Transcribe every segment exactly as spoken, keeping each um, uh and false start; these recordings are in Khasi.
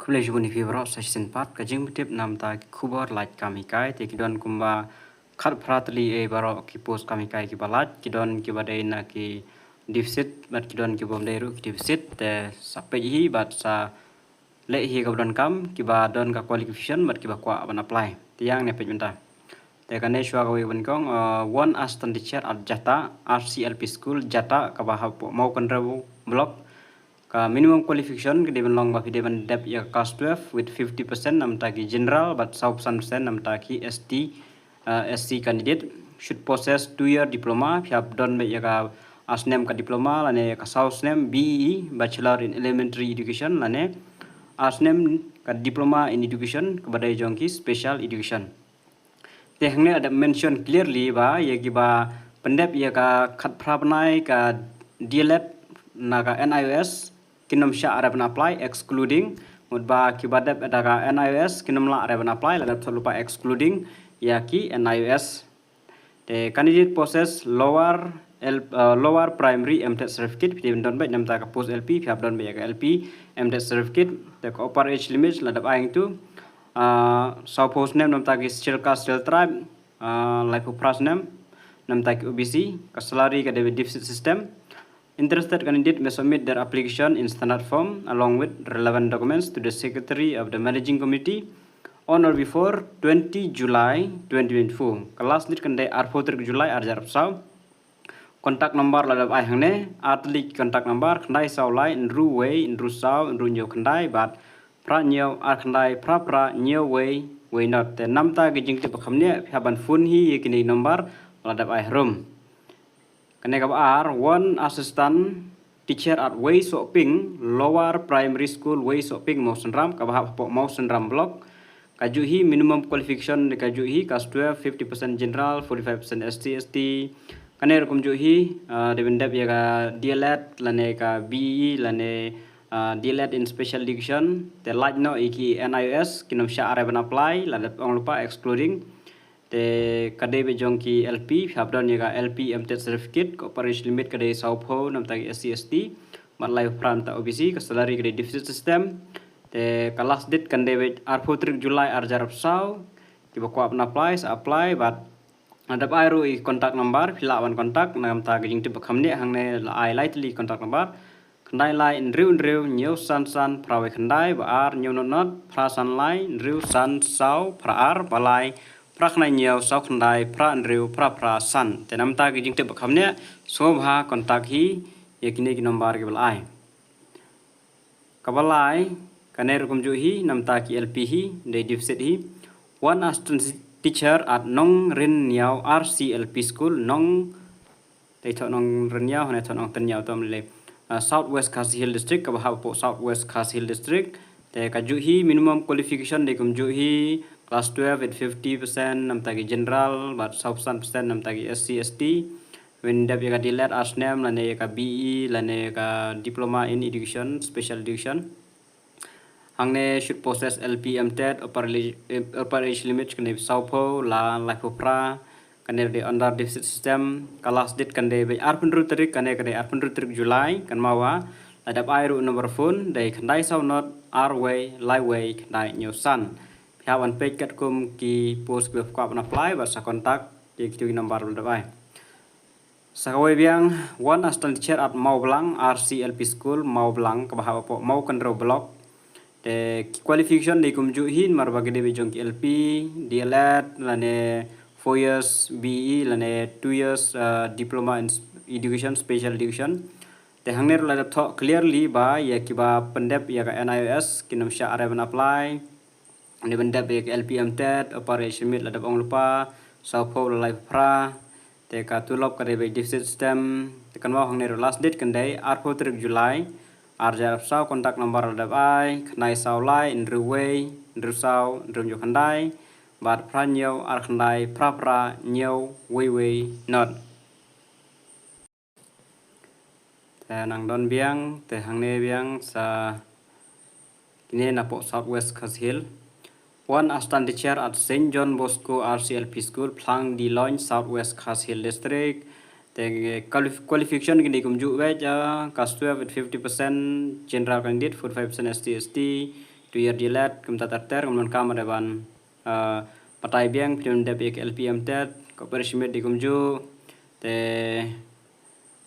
Khublei shibun ïa phi baroh sa shisien pat ka jingpyntip namta ki khubor lait kam hikai, te ki don kumba khatphra tylli ei baroh ki post kam hikai kiba lait, ki don kiba dei na ki deficit bad ki don kiba ym dei ruh ki deficit, te sa peit hi bad sa leh hi kaba donkam, kiba don ka qualification bad kiba kwah ban apply. Te ïa ngan peit mynta. Te kane shuwa kawei ka ban kong, uh, one assistant teacher at Jata, R C L P school, Jata, kaba hapoh Mawkynrew block. Ka minimum qualification ka dei ban long ba phi dei ban dep ïa ka class twelve with fifty percent namta ki general bad saw phew san percent namta ki S T, uh, S C candidate. Should possess two year diploma, phi hap don beit ïa ka ar snem ka diploma lane ka saw snem B E, Bachelor in Elementary Education, lane ar snem ka diploma in education kaba dei jong ki special education. Te hangne la dep mention clearly ba ïa kiba pyndep ïa ka khatphra bnai ka D L Ed na ka N I O S kin ym shah re ban apply, excluding, mut ba kiba dep da ka N I O S kin ym lah re ban apply, la dep thoh lypa excluding ïa ki N I O S. Te candidate possess lower el, uh, lower primary M TET certificate, phi dei ban don beit namta ka post L P, phi hap don beit ïa ka L P M TET certificate. Te ka upper age limit la dep ai hangtu, uh, saw phew snem namta ki Scheduled Caste Scheduled Tribe, uh, lai phew phra snem namta ki O B C, ka salary ka dei beit deficit system. Interested candidate may submit their application in standard form along with relevant documents to the secretary of the managing committee on or before twenty July twenty twenty-four. Ka last date kan dei arphew tarik July arhajar arphew saw. Contact number la dep ai hangne, ar tylli ki contact number, khyndai saw lai, hynriew wei, hynriew saw, hynriew hynñiew khyndai, bad phra hynñiew, ar khyndai, phra phra, hynñiew wei, wei not. Te namta ki jingtip ba kham niah, phi hap ban phone hi ïa kine ki number la dep ai harum. Kane kaba ar, one assistant teacher at Wei Sohping, Lower Primary School, Wei Sohping, Mawsynram, kaba hap hapoh Mawsynram block. Ka juh hi minimum qualification, ka juh hi class twelve, fifty percent general, forty-five percent S T, S T. Kane ruh kumjuh hi, uh, dei ban dep ïa ka D L Ed, lane ka B E, lane, uh, D L Ed in special education. Te lait noh ïa ki N I O S, kin ym shah re ban apply, la dep ong lypa excluding. Te ka dei beit jong ki L P, phi hap don ïa ka L P M TET certificate, ka upper age limit ka dei saw phew namta ki S C S T, bad lai phew phra namta O B C, ka salary ka dei deficit system. Te ka last date kan dei beit arphew tarik July arhajar arphew saw, kiba kwah ban apply, sa apply, bad la dep ai ruh ïa ki contact number, phi lah ban contact, namta ka jingtip ba kham niah hangne la ai lai tylli contact number. Khyndai lai hynriew hynriew hynñiew san san phra wei khyndai, ba ar hynñiew not not, phra san lai hynriew san saw phra ar, ba lai phra khyndai hynñiew saw khyndai phra hynriew phra phra san. Te namta ki jingtip ba kham niah, sngewbha contact hi ïa kine ki number kiba la ai. Kaba lai, kane ruh kumjuh hi, namta ki L P hi, dei deficit hi. One assistant teacher at Nongrynniaw R C L P school, Nong Te thoh Nongrynniaw, hane thoh Nongtynniaw, to mlei. Uh, South West Khasi Hills District, kaba hap hapoh South West Khasi Hills District. Te ka juh hi minimum qualification dei kumjuh hi class twelve at fifty percent namta ki general, bad saw phew san percent namta ki S C S T. Wen dep ïa ka D L Ed ar snem, lane ïa ka B E, lane ïa ka diploma in education, special education. Hangne should possess L P M TET, upper li-, eh, upper age limit kan dei saw phew, la lai phew phra, kane dei under deficit system, ka last date kan dei beit arphew hynriew tarik, kane ka dei arphew hynriew tarik July, kan mawa, la dep ai ruh number phone, dei khyndai saw not, ar wei, lai wei, khyndai hynñiew san. Phi hap ban peit katkum ki post kiba phi kwah ban apply, bad sa contact, ïa kitu ki number ba la dep ai. Sa kawei biang, one assistant teacher at Mawblang, R C L P School, Mawblang, kaba hap hapoh Mawkynrew Block. Te ki qualification dei kumjuh hi, namar ba ki dei beit jong ki L P, D L Ed, lane four years B E, lane two years, uh, diploma in s-, education, special education. Te hangne ruh la dep thoh clearly ba, ïa kiba pyndep ïa ka N I O S, kin ym shah re ban apply. Dei ban dep ïa ka L P M TET, upper age limit la dep ong lypa, saw phew la lai phew phra. Te ka tulop ka dei beit deficit system. Te kan maw hangne ruh last date kan dei arphew tarik July arhajar arphew saw, contact number la dep ai, khyndai saw lai, hynriew wei, hynriew saw, hynriew hynñiew khyndai, bad phra hynñiew, ar khyndai, phra phra, hynñiew wei wei not. Te nang don biang, te hangne biang sa kine napoh South West Khasi Hills. One assistant teacher at Saint John Bosco R C L P School, Phlangdilong, South West Khasi Hills District. Te qualif-, qualification kine kumjuh beit, ah, class twelve at fifty percent, general candidate forty-five percent S T, S T, two year D.El.Ed, kumta ter ter, ngam don kam re ban, uh, batai biang, phi dep ïa ka L P M TET, ka preparation meet dei kumjuh, te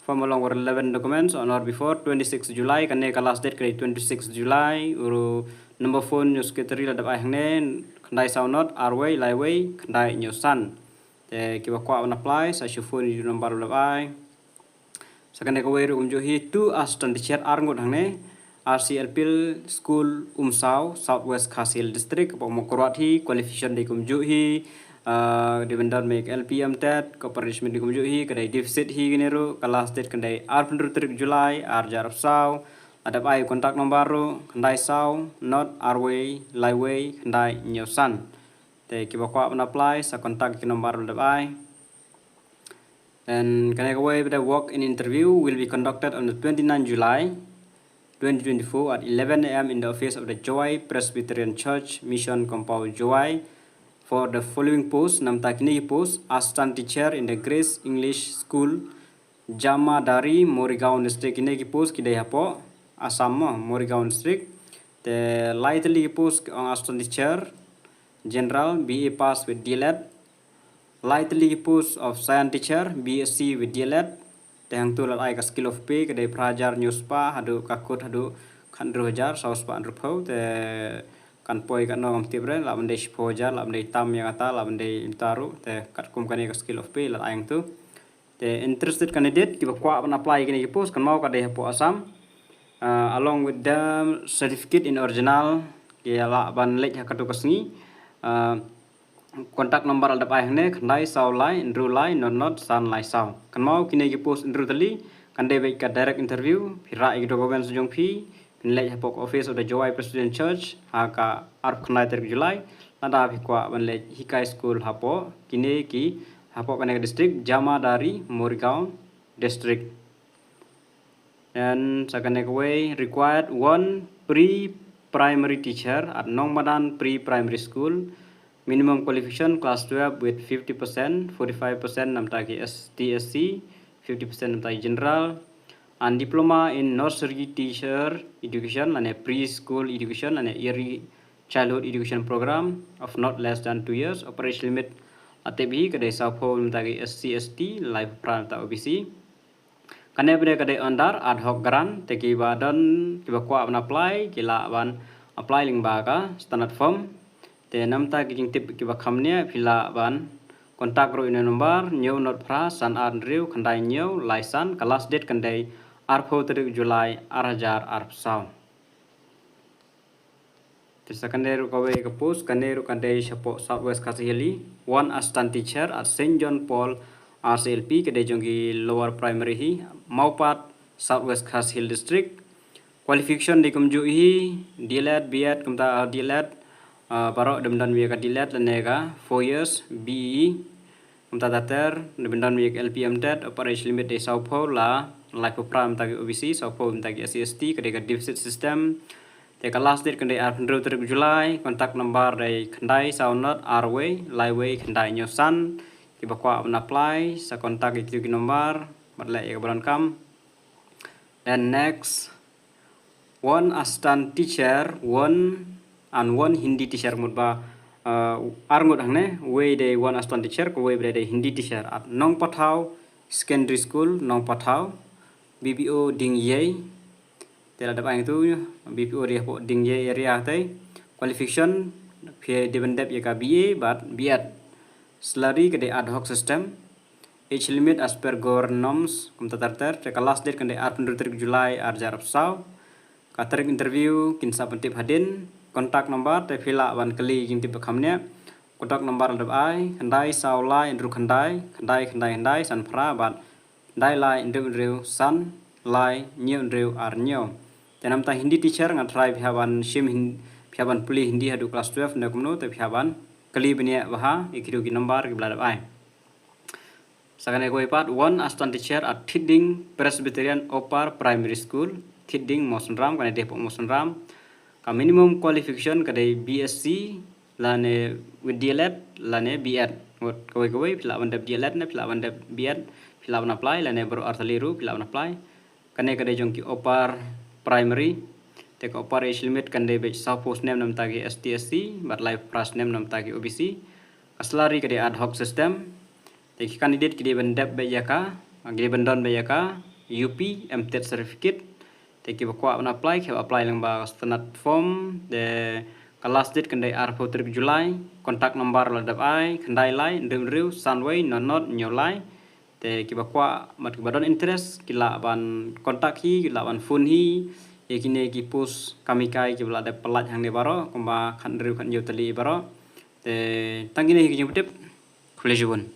form along with relevant documents on or before twenty-six July, kane ka last date ka dei twenty-six July, u number phone u secretary la dep ai hangne, khyndai saw nod, ar wei, lai wei, khyndai hynñiew san. Te kiba kwah ban apply, sa shu phone ïa u number u la dep ai. Sa kane kawei ruh kumjuh hi, two assistant teacher ar ngut hangne, R C L P School Umsaw, South West Khasi Hills District, kaba mut kyrpad hi, qualification dei kumjuh hi, ah, dei ban don ma ka L P M TET, ka punishment dei kumjuh hi, ka dei deficit hi kane ruh, ka last date ka dei arphew hynriew tarik July, ar hajar arphew saw, la dep ai contact number ruh, khyndai saw, nod, ar wei, lai wei, khyndai hynñiew san. Te kiba kwah ban apply, sa contact ki number ruh la dep ai. Then kane kawei ba dei walk-in interview will be conducted on the twenty-ninth July twenty twenty-four at eleven A M in the office of the Jowai Presbyterian Church Mission Compound Jowai for the following post, namta kine ki post, assistant teacher in the Grace English School, Jamadari, Morigaon District, kine ki post ki dei hapoh Assam mo, Morigaon District. Te lai tylli ki post ong assistant teacher general, B A pass with D.El.Ed. Lai tylli ki post of science teacher, B Sc with D.El.Ed. Te hangtu la ai ka scale of pay ka dei phra hajar hynñiew spah haduh ka kut haduh khathynriew hajar saw spah hynriewphew. Te kan poi katno ngam tip re, lah ban dei shiphew hajar, lah ban dei tam ïa kata, lah ban dei mynta ruh. Te katkum kane ka scale of pay la ai hangtu. Te interested candidate kiba kwah ban apply kine ki post, kynmaw ka dei hapoh Assam. Uh, along with the certificate in original, ki lah ban leit ha katu ka sngi. Uh, contact number la dep ai hangne, khyndai saw lai, hynriew lai, nod nod, san lai saw. Kynmaw kine ki post hynriew tylli, kan dei beit ka direct interview, phi rah ïa ki documents jong phi, phin leit hapoh office of the Jowai Presbyterian Church ha ka arphew khyndai tarik July. Lada phi kwah ban leit hikai skul hapoh kine ki, hapoh kane ka district, Jamadari, Morigaon District. And sa kane kawei, required one pre-primary teacher at Nongmadan Pre-Primary School. Minimum qualification class twelve with fifty percent, forty-five percent namta ki S T S C, fifty percent namta ki general. And diploma in nursery teacher education lane preschool education lane early childhood education program of not less than two years. Upper age limit la tip hi, ka dei sawphew namta ki S C S T, laiphew phra namta O B C. Kane pat ka dei under ad hoc grant, te kiba don, kiba kwah ban apply ki lah ban apply lyngba ka standard form. Te namta ki jingtip kiba kham ne, phi lah ban contact ruh ïa une u number, hynñiew nod phra, san ar hynriew, khyndai hynñiew, lai san. Ka last date kan dei arphew tarik July, ar hajar arphew saw. Te sa kane ruh kawei ka post, kane ruh ka dei shapoh South West Khasi Hills, one assistant teacher at Saint John Paul R C L P, ka dei jong ki lower primary hi, Mawpat, South West Khasi Hills District. Qualification dei kumjuh hi, D.El.Ed, B.Ed, kumta, uh, D.El.Ed, uh, baroh dei ban don ïa ka D.El.Ed lane ka four years, B.E., kumta ter ter, dei ban don ïa ka L P M TET, upper age limit dei sawphew, la laiphew phra namta ki O B C, sawphew namta ki S C S T, ka dei ka deficit system. Te ka last date kan dei arphew hynriew tarik July, contact number dei khyndai saw nod, ar wei, lai wei, khyndai hynñiew san. Kiba kwah ban apply, sa contact ïa kito ki number bad leh ïa kaba donkam. Then next, one assistant teacher, one, and one Hindi teacher, mut ba, uh, ar ngut hangne, wei dei one assistant teacher, kawei pat dei Hindi teacher at Nongpathaw Secondary School, Nongpathaw, B P O Dingyei. Te la dep ai tu, B P O dei hapoh Dingyei area te. Qualification, phi dei ban dep ïa ka B A bad B.Ed. Salary ka dei ad hoc system. Age limit as per government norms, kumta ter ter, te ka last date kan dei arphew hynriew tarik July, ar hajar arphew saw. Ka tarik interview kin sa pyntip hadien. Contact number, te phi lah ban kylli jingtip ba kham ne. Contact number la dep ai, khyndai saw lai hynriew khyndai, khyndai khyndai khyndai san phra bad khyndai lai hynriew hynriew san lai hynñiew hynriew ar hynñiew. Te namta Hindi teacher nga tharai phi hap ban shim Hin-, phi hap ban pule Hindi haduh class twelve ne kumno, te phi hap ban kylli bniah bha ïa kito ki number kiba la dep ai. Sa kane kawei pat, one assistant teacher at Thitding Presbyterian Upper Primary School, Thitding Mawsynram, kane dei hapoh Mawsynram. Ka minimum qualification ka dei B.Sc lane with D.El.Ed lane B.Ed. Ngut kawei kawei, phi lah ban dep D.El.Ed ne phi lah ban dep B.Ed, phi lah ban apply, lane baroh artylli ruh phi lah ban apply. Kane ka dei jong ki upper primary. Te ka upper age limit kan dei bad saw phew snem namar ki S T S C bad lai phra snem namar ki O B C. Ka salary ka dei ad hoc system. Te ki candidate ki dei ban dep bad ïa ka, ki dei ban don bad ïa ka U P M TET certificate. Te kiba kwah ban apply, ki apply lyngba standard form. Te ka last date kan dei arphew tarik July. Contact number la dep ai, khyndai lai, hynriew hynriew, san wei, nod nod, hynñiew lai. Te kiba kwah, bad kiba don interest, ki lah ban contact hi, ki lah ban phone hi. Ïa kine ki post kam hikai kiba la dep pyllait hangne baroh, kumba khathynriew khathynñiew tylli baroh. Te tang kine hi ki jingpyntip. Khublei shibun.